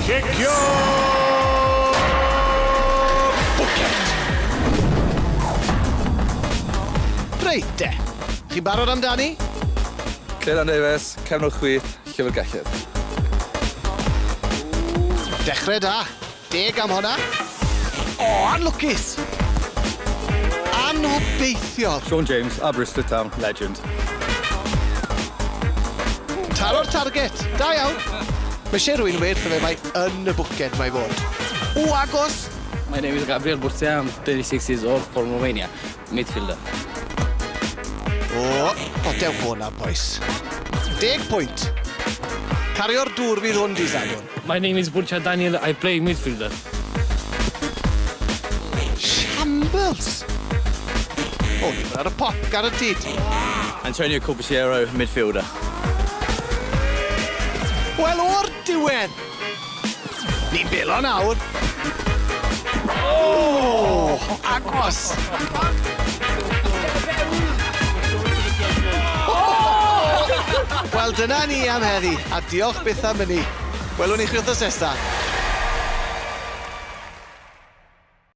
Cicio! Bwced! Reit de. Chi'n barod amdani? Ceulan Davies, cefnwr chwith, llyfrgellydd. Dechrau da. Deg am honna. O, anlwcus! Anobeithiol. Sean James, Aberystwyth Town, legend. Taro'r target. Da iawn. Mae eisiau rhywun weud wrtho fe mai yn y bwced mae fod. O, agos! My name is Gabriel Burtea, I'm 36 years old from Romania, midfielder. O, o, dewch o na, boys. Deg pwynt. Cario'r dŵr fydd hwn di Sadwrn. My name is Burcea Daniel, I play midfielder. Shambles! O, ni'n bod ar y pop, guaranteed. Antonio Corbisiero, midfielder. Wel, o'r diwedd! Ni'n belo nawr. O, agos! Wel, dyna ni am heddi, a diolch byth am hynny. Welwn ni chi wythnos nesa.